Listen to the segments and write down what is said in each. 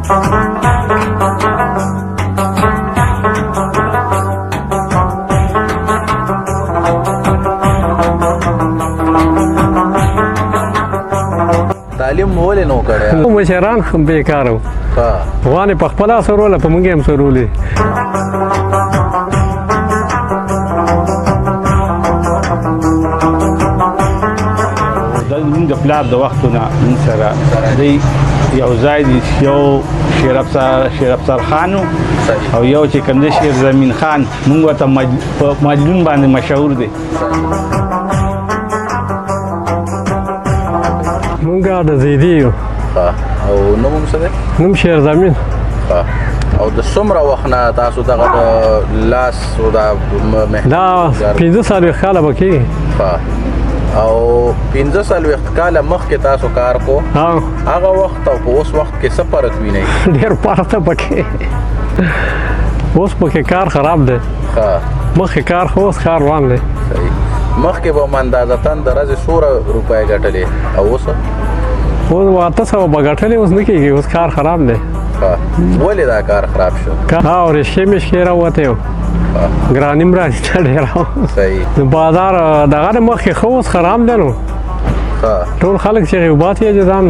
تعلیم مو ولې نو کړی؟ مشران هم بیکاره وو. غوانې په خپله سروله، په موږ یې هم سرولې. دا زمونږ د پلار د وختونه مونږ سره دی یو ځای دی. یو شیر افسر خان او یو چې کوم دی شیر زمین خان، مونږ ورته په مجلون باندې مشهور دی. مونږ د زیدي یو. او نوم هم څه دی؟ نوم شیر زمین. او د څومره وخت نه تاسو دغه د لاس او دا دا 45 کاله به کېږي. او 45 کاله مخکې تاسو کار کو، هغه وخت او په اوس وخت کې څه فرق وینئ؟ ډېر فرق دی پکې. اوس پکې کار خراب دی، مخکې کار خو اوس کار روان دی. مخکې به هم اندازتاً د ورځې څومره روپۍ ګټلې او اوس؟ اوس 800 به ګټلې، اوس نه کېږي، اوس کار خراب دی. ولې دا کار خراب شو؟ او رشې مشکې راووتې، ګراني هم راځي ډېره. نو بازار دغه د مخکې ښه، اوس خراب دی. نو ټول خلک چې وباسي چې ځان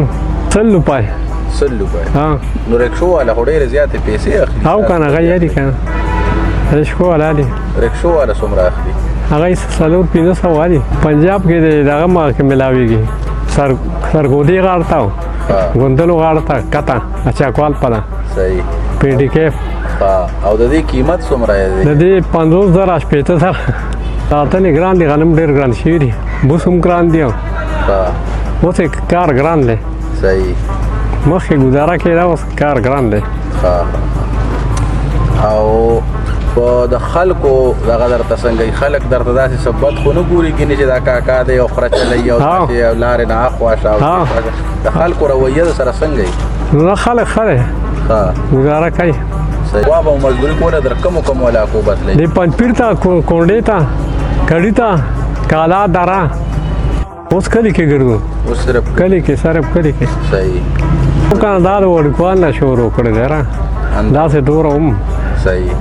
100 روپۍ. 100 روپۍ؟ نو رکشو والا خو ډېرې زیاتې پیسې اخلي. او که نه، هغه یې دي که نه، رکشو والا دي. رکشو والا څومره اخلي؟ هغه یې 400-500 دي. پنجاب کې دی دغه مخکې ملاویږي، سرګودي غاړه ته، ګوندلو غاړه ته، کته اچاکوال پله. صحیح. پی ډي کیف. او د دې قیمت څومره دی؟ د دې 50,000 60,000. ساتنې ګران دي، غنم ډېر ګران شوي دي، بوس هم ګران دي. اوس یې کار ګران دی. صحیح. مخکې ګزاره کېده، اوس کار ګران دی. او په د خلکو دغه درته څنګه خلک درته داسې څه بد خو نه ګوري ګینې چې دا کاکا دی او خره چلوي او داسې لارې نه اخوا شه؟ د خلکو رویه سره څنګه وي؟ نه، خلک ښه دی، ګزاره کوي. وا به مزدوري کوله، در کومو کومو علاقو به تلئ؟ د پنجپیر ته، کونډې ته، کړي ته، کالا دره. اوس کلي کې ګرځو. اوس صرف کلي کې، صرف کلي کې. صحیح. که دا د وړوکوال نه شروع کړی دی را، داسې دوره هم. صحیح.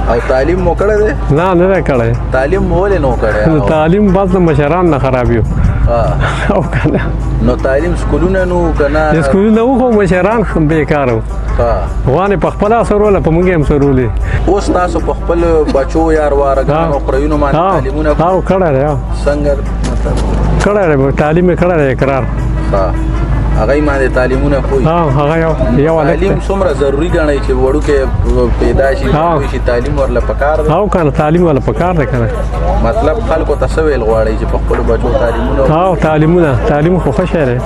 او تعلیم مو کړی دی؟ نه، نه دی کړی. تعلیم مو ولې نه کړی؟ تعلیم بس د مشران نه خراب یو. او که نه، نو تعلیم سکولونه نو که نه؟ سکولونه وو، خو مشران بېکاره وو. غوانې په خپله سروله، په موږ یې هم سرولې. اوس تاسو په خپل بچو یا وارګانو خریونو باندې تعلیمونه؟ او کړی دی. څنګه مطلب کړی دی؟ تعلیم یې کړی دی اقرار. هغه یې باندې تعلیمونه کوي؟ هغه یو یو هلک. تعلیم څومره ضروري ګڼئ چې وړوکی پیدا شي، لوی شي، تعلیم ورله پکار دی؟ او که نه، تعلیم ورله پکار دی که نه. مطلب خلکو ته څه ویل غواړئ چې په خپلو بچو تعلیمونه؟ تعلیمونه، تعلیم خو ښه شی دی.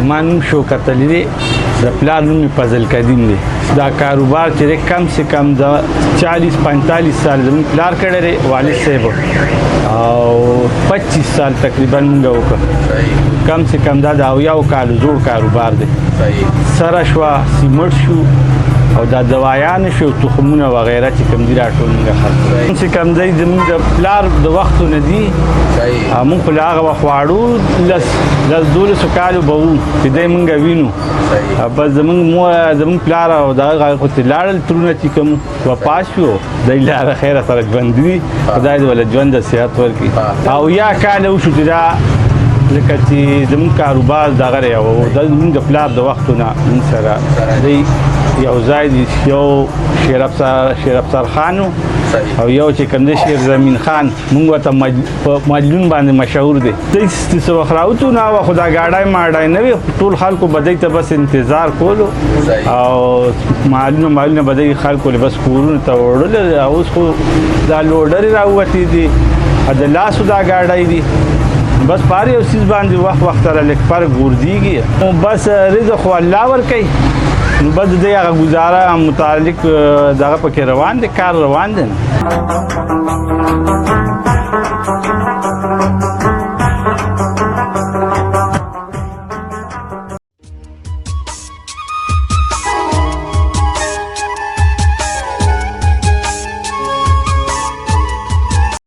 ما نوم شوکت علي دی، د پلار نوم مې فضل قدیم دی. دا کاروبار چې دی کم سه کم د 40 45 سال زموږ پلار کړی دی والد صاحب، او 25 سال تقریبا مونږ وکړ. کم سه کم دا د 70 کالو زوړ کاروبار دی. سره شوه، سیمټ شو او دا دوایان شو، تخمونه وغیره چې کوم دي راټول مونږ خرڅوو. کم سه کم دی زموږ د پلار د وختو نه دي. مونږ خو له هغه وخت واړو لس لس دولسو کالو به وو چې دی مونږ وینو. بس زمونږ مور، زمونږ پلار او دغه خو چې لاړل ترونه چې کوم وفات شو، دی له خیره سره ژوندي دي، خدای دې ورله ژوند د صحت ورکړي. او یا کاله وشو چې دا لکه چې زمونږ کاروبار دغه دی، او دا زمونږ د پلار د وختو نه مونږ سره دی یو ځای دی. یو شیر افسر خان او یو چې کوم دی شیر زمین خان، مونږ ورته په مجلون باندې مشهور دی. دی چې څه وخت راوتو نو هغه خو دا ګاډی ماډی نه وي، ټول خلکو به دی ته بس انتظار کولو او مالونه مالونه به دی خلکو له بس کورونو ته وړل. اوس خو دا لوډرې راووتې دي، د لاسو دا ګاډی دي، بس په هر یو څیز باندې وخت وخت سره لږ فرق غورځېږي. نو بس رزق خو الله ورکوي، نو بس د دې هغه ګزاره متعلق دغه پکې روان دی، کار روان دی.